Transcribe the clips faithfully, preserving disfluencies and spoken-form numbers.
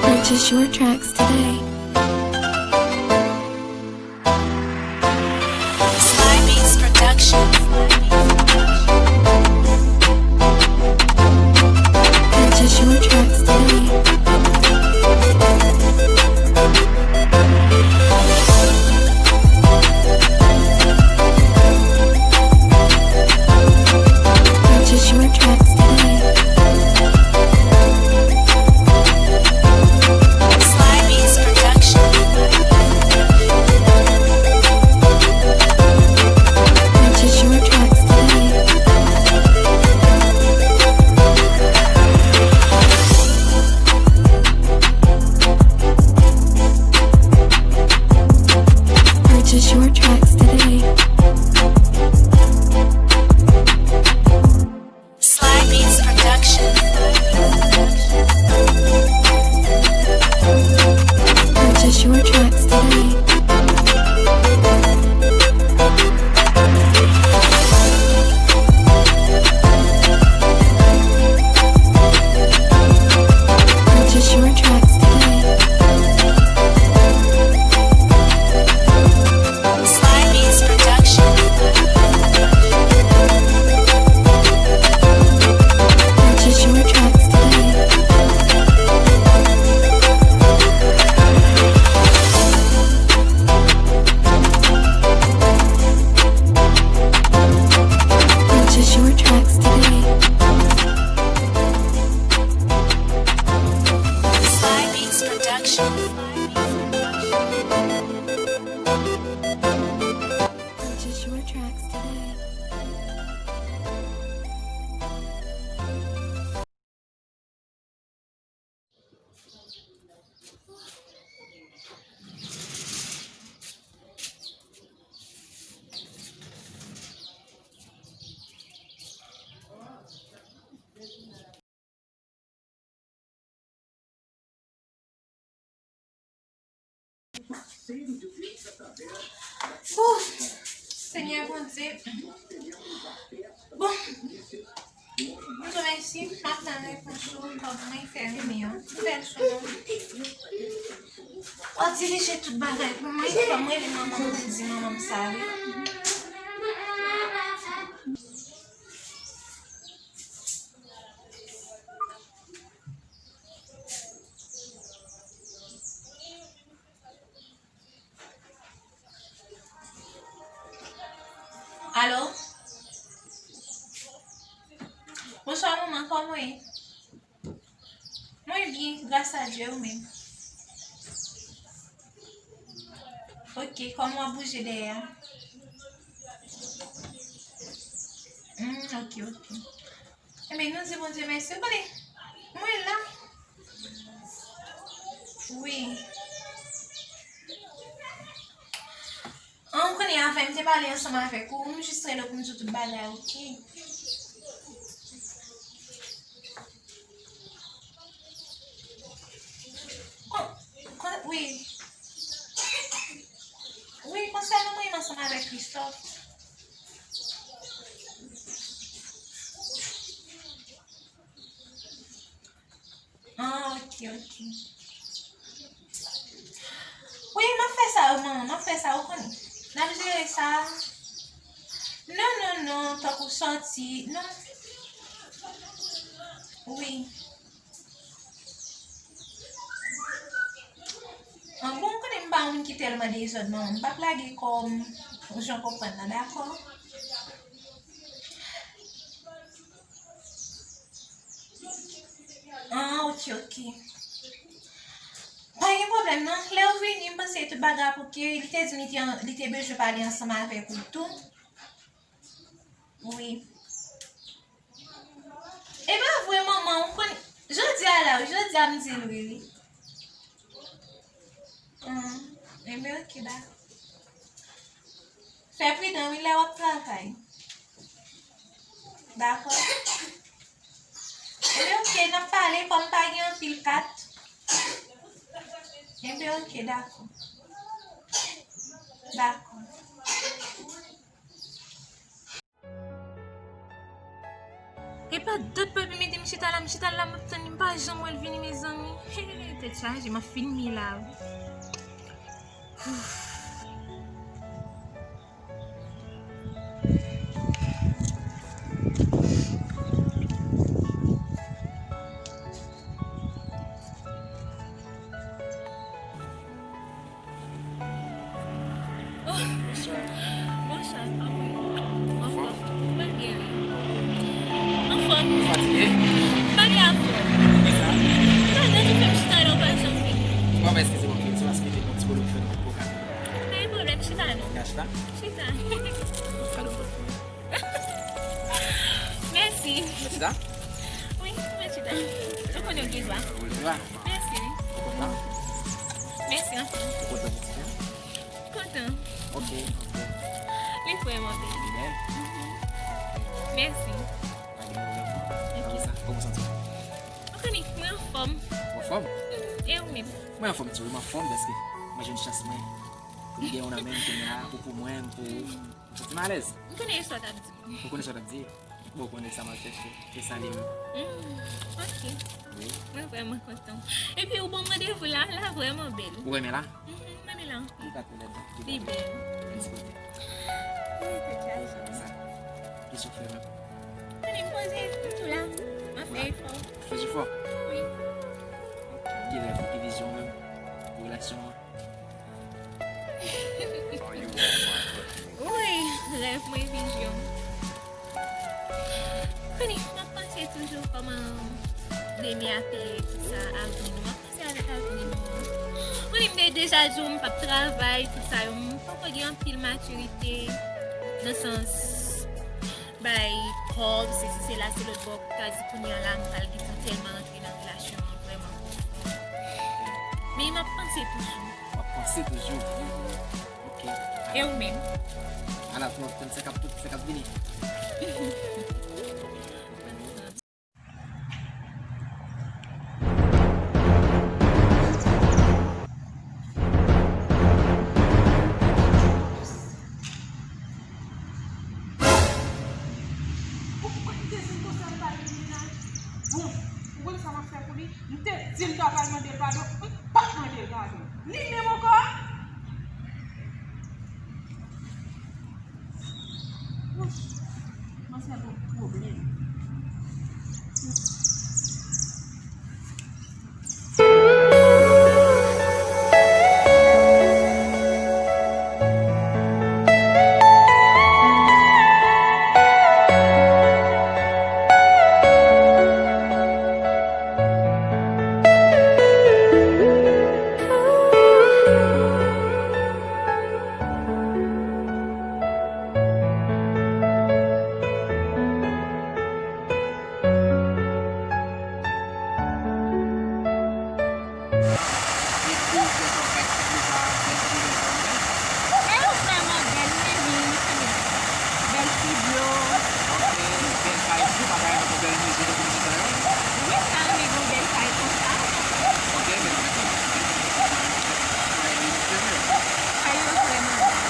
Purchase your tracks today. Sly Beats Production. Purchase your tracks today. Purchase your tracks today. Sly Beats Production. Purchase your tracks today. Purchase your tracks today. Sly Beats Production. Purchase your tracks today. Purchase your tracks today. Sly Beats Production. Purchase your tracks today. Purchase your tracks today. Sly Beats Production. Purchase your tracks today. Bon, Senyè Bondye. Bon, Bondye mèsi, m ap tann repons ou, kòb mwen fè renmen an. Fè l sou non. W ap dirije tout bagay pou mwen, fò m rele manman m, pou m di manman m sa, wi. Alo? Bonswa manman, kòman w ye? Mwen byen, gras a Dye, ou menm? Ok, kòman w ap bouje dèyè a? Hmm, ok, ok. Ebyen, nou di Bondye mèsi. Ou konnen, mwen la. Wi. An, ou konnen, avè m te pale ansanm avèk ou, m jis rele w pou m di w tout bagay, ok? Kon, kon, wi. Wi, konsènan mwen menm ansanm avèk Christophe. Ah, ok, ok. Wi, m ap fè sa, manman, m ap fè sa, ou konnen. N ap jere sa. Non, non, non, tankou sòti, non. Wi. An, bon, ou konnen m pa yon moun ki tèlman dezòd, non. M p ap lage kò m, ou jan w konprann nan, dakò? Ah, ok, ok. Pa gen pwoblèm, non. Lè w vini, m panse tout bagay ap ok. Li te di m li te, li te bezwen pale ansanm avèk ou tou. Wi. E pa vre, manman, ou konn, jodi a la, wi, jodi a m di l wi, wi. Ah, enben, ok, dakò. Fè pridan, wi, lè w ap travay. Dakò. Ebyen, ok, n ap pale, kòm pa gen anpil kat. Ebyen, Ok, dakò. Dakò. E pa dòt pa pèmete m chita la, m chita la, m ap tann li, m pa janm wè l vini, mezanmi. He, tèt chaje, m ap fin mi la wi. Ouf. Oh, bonswa. Bonswa, kòman w ye? Anfòm? Mwen byen, wi. Anfòm? Ou fatige? M pa gen afè. Poukisa? Sa, gade ou fè m chita la, ou pa janm vini. Bon, mwen eskize m anpil, se paske te gen yon ti pwoblèm ki fè m te poko ka vini. Pa gen pwoblèm, chita non. Ka chita? Chita. Kado m pote pou ou. Mèsi. Mèsi da. Wi, mèsi da. Ou konnen w gen dwa. Ou gen dwa. Mèsi. Ou kontan? Mèsi anpil. Ou kontan pou ti jan? Kontan. Ok, ok. Li vrèman bèl. Li bèl? Mhm. Mèsi. Pa gen pwoblèm non. Ok. Kòman sa? Kòman w santi w? Ou konnen, mwen anfòm. Ou anfòm? Mhm. E ou menm? Mwen anfòm tou, mwen anfòm paske mwen jwenn chans mwen pou m gen yon nan men m kounye a, pou, pou mwen, pou M santi m alèz. M konnen sa w t ap di. Ou konnen sa w t ap di? Bon, ou konnen sa m ap chèche. E sa li menm. Mm, ok. Wi. Mwen vrèman kontan. Epi ou ban m randevou la, la vrèman bèl. Ou renmen la? Mhm, m renmen la anpil. Li pa twò lèd non. Li bèl. Li bèl. Yon ti kote. Wi, tèt chaje. Sa. Kisa w fè menm? Konnen m poze, m tou la. M ap fè efò. Ou fè efò? Wi. Ki rèv ou, ki vizyon w menm pou relasyon an? Wi, rèv mwen, vizyon. Konnen, m ap panse toujou kòman demen ap ye, tout sa, avni nou. M ap panse avèk avni nou. Konnen, m te deja di w, m p ap travay, tout sa yo. M poko gen anpil matirite, nan sans, bay kòb, sesi, sela, se lòt bò, kazi kounye a la, m pral gentan tèlman rantre nan relasyon an vrèman pwofon. Men m ap panse toujou. W ap panse toujou? Ok. E ou menm? Ala, nou ap tann sa k ap, sa k ap vini. Poukwa m te di l konsa l pa vin menaj? Bon, ou konn sa m ap fè pou li? M te di l ta pral mande l padon, m p ap mande l padon. Li menm ankò? Ouch, kòmanse ap yon pwoblèm. E yo vrèman bèl, wi, wi, wi. Bèl ti dlo. Ok, bèl kay tou, pa ka renmen pou bèl mizik tankou mizik sa yo? Wi, m ta renmen gen yon bèl kay konsa. Ok, men nou mete. Kay yo vrèman bèl.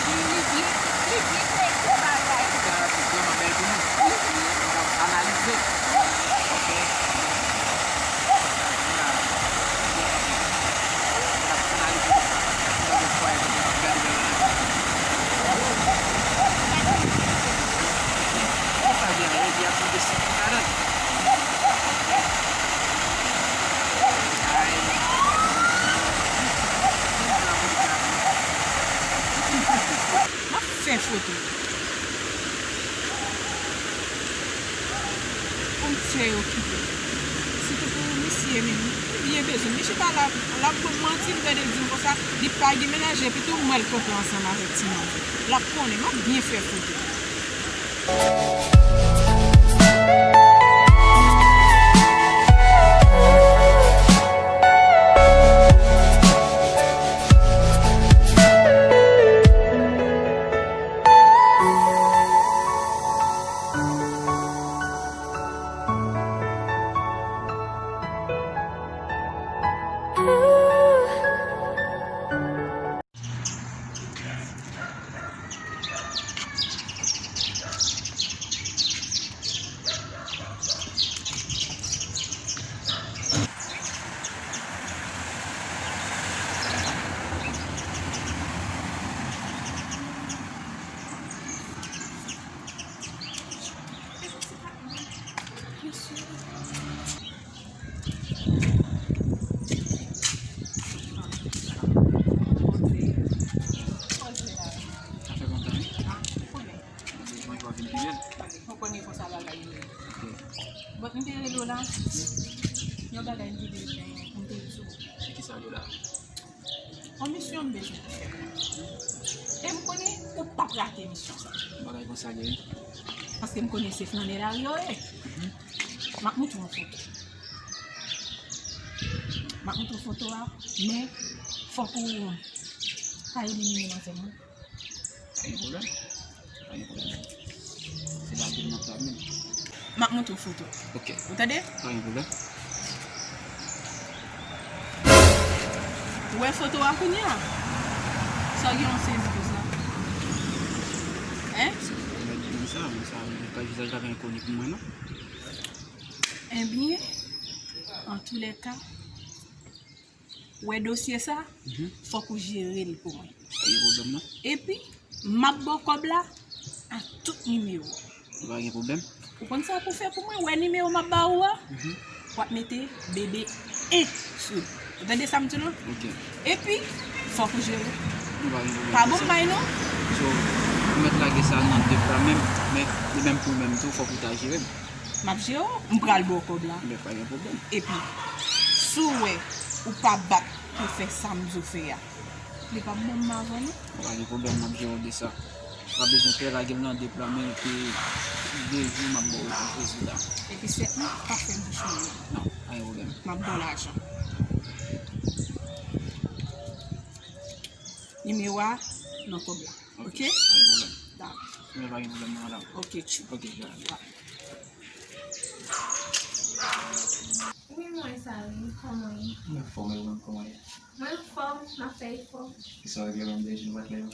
Bèl mizik. Bèl mizik. Bèl bagay. Sa vrèman bèl pou nou. Mhm. Nou ap analize. Ok. Sa vle la. N ap analize tout sa. N ap fè yon fwa, n ap gade bèl bagay. Sa vle la, epi ap mande si nou ladan. Ay. M ap fè foto. Pou m fè yo kite. Sitou pou misye menm. Li byen bezwen. Li chita la, l ap ban m manti, m tande l di m konsa, li pa gen mennaj, epi tou m wè l kanpe ansanm avèk timoun. L ap konnen, m ap byen fè foto. Ou konnen konsa bagay yo ye. Bon, m te rele w la, yon bagay m te bezwen pou m te di w. Se ki sa l ye la? Yon misyon m bezwen pou fè. E m konnen ou p ap rate misyon sa. Yon bagay konsa l ye, wi. Paske m konnen se flannè lari yo ye. M ap montre w yon foto. M ap montre w foto a, men fòk ou ka elimine manzè m wi. Pa gen pwoblèm. Pa gen pwoblèm. Se lage l nan pla menm. M ap montre w foto. Ok. Ou tande? Pa gen pwoblèm. Ou wè foto a kounye a? Sa w gen yon sezi konsa? Hein? Mwen di sa, mwen sa, mwen pa vizaj la pa enkoni pou mwen, non. Ebyen, antoulèka, wè dosye sa, fòk ou jere l pou mwen. Pa gen pwoblèm, non. Epi, m ap ba w kòb la a tout nimewo. Pa gen pwoblèm. Ou konn sa pou fè pou mwen? Wè nimewo m ap ba ou a? W ap mete bebe en sou li. Ou tande sa m di w lan? Ok. Epi, fòk ou jere. Pa bon bay non. So, ou mèt lage sa nan de pla menm, men li menm pou menm tou, fòk ou ta jere m. M ap jere w, m pral ba w kòb la. Men pa gen pwoblèm. Epi, si w wè ou pa bat pou fè sa m di w fè a, li p ap bon m avan non. Pa gen pwoblèm, m ap jere w de sa. Pa bezwen pè, lage l nan de pla men epi de jou m ap ba w repons rezilta. Epi sèt mwa, pa fè bouch mwen. Non, pa gen pwoblèm. M ap ba w lajan. Nimewo a nan kòb la. Ok? Pa gen pwoblèm. Dakò. Men pa gen pwoblèm non, madanm. Ok, tchou. Ok, bye. Wi, mwen sa wi, kòman w ye? Mwen anfòm, e ou menm, kòman w ye? Mwen anfòm, m ap fè efò. Kisa w regle menm de jou m pa t leve?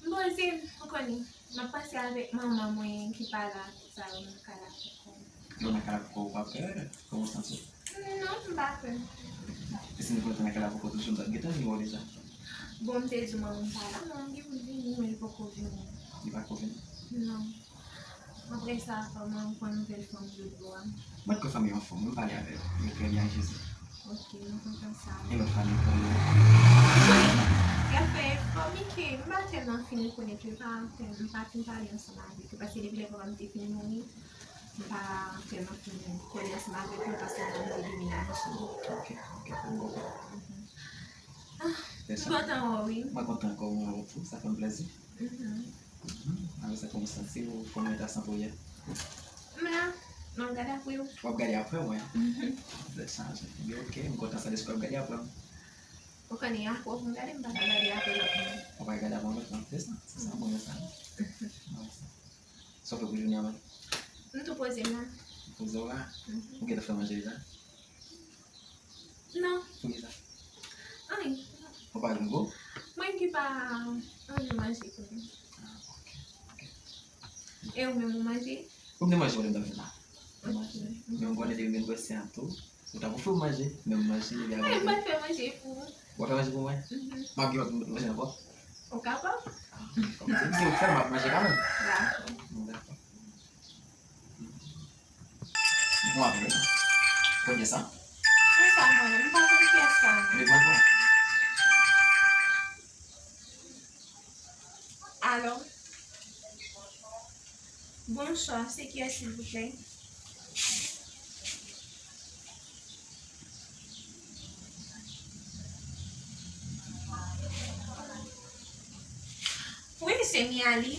M poze m, ou konnen. M ap pase avèk manman mwen ki pa la, tout sa yo nan kay la poko. Yo nan kay la poko, ou pa pè? Kòman w santi w? Non, m pa pè. E si nou konn nan kay la poko toujou, m t ap gentan vin wè w deja. Bon, m te di w manman m pa la, manman m gen pou l vini, men li poko vini. Li pako vini? Non. Apre sa, kòman ou pran nouvèl fanmi lòt bò a? Mwen t kwè fanmi yo anfòm, wi, m pale avè yo. Yo trè byen ak Jezi. Ok, mwen kontan sa. E lòt fanmi, kòman yo? Y ap fè fanmi ke m pa tèlman fin rekonèt yo, m pa tèl-, m pa fin pale ansanm avèk yo, paske depi lè papa m te fin mouri, m pa tèlman fin kole ansanm avèk yo, paske m ap viv nan Ayiti. Ok, ok, m konprann. Ah, m kontan wè w, wi. Mwen kontan ankò mwen wè w tou, sa fè m plèzi. Mhm. Mhm. Apre sa, kòman w santi w? Kòman eta sante w ye? M la, m ap gade apre w. W ap gade apre mwen? Mhm. Tèt chaje. Ebyen, ok, m kontan sa deske w ap gade apre m. Ou konnen apre w pou m gade, m pa ka gade apre lòt moun. Ou pa ka gade apre lòt moun, se sa. Se sa, mwen sa. Mhm. Mwen sa. Sa w fè pou jounen an menm? M tou poze m la. Poze w la? Mhm. Ou gentan fè manje deja? Non. Poukisa? Anyen. Ou pa gen gwo? Mwen ki pa anvi manje pou mwen. Ah, ok, ok. E ou menm ou manje? Ou vin manje pandan m t ap vin la. Ou manje. Men m konnen depi m vin bwè sen an tou, ou t ap ofri m manje, men m manje, epi apre. Mwen pa fè manje pou ou. Ou pa fè manje pou mwen? Mhm. M ap gen lòt manje ankò? Ou kapab. Ah, kòm se di ou fè, m ap manje kanmenm. Dakò. Dakò. Bon, apre, kote sa? Pou sa mwen, m pa konn kiyès sa. Li pran pran. Alo? Bonswa, se kiyès, silvouplè? Wi, se Mialy.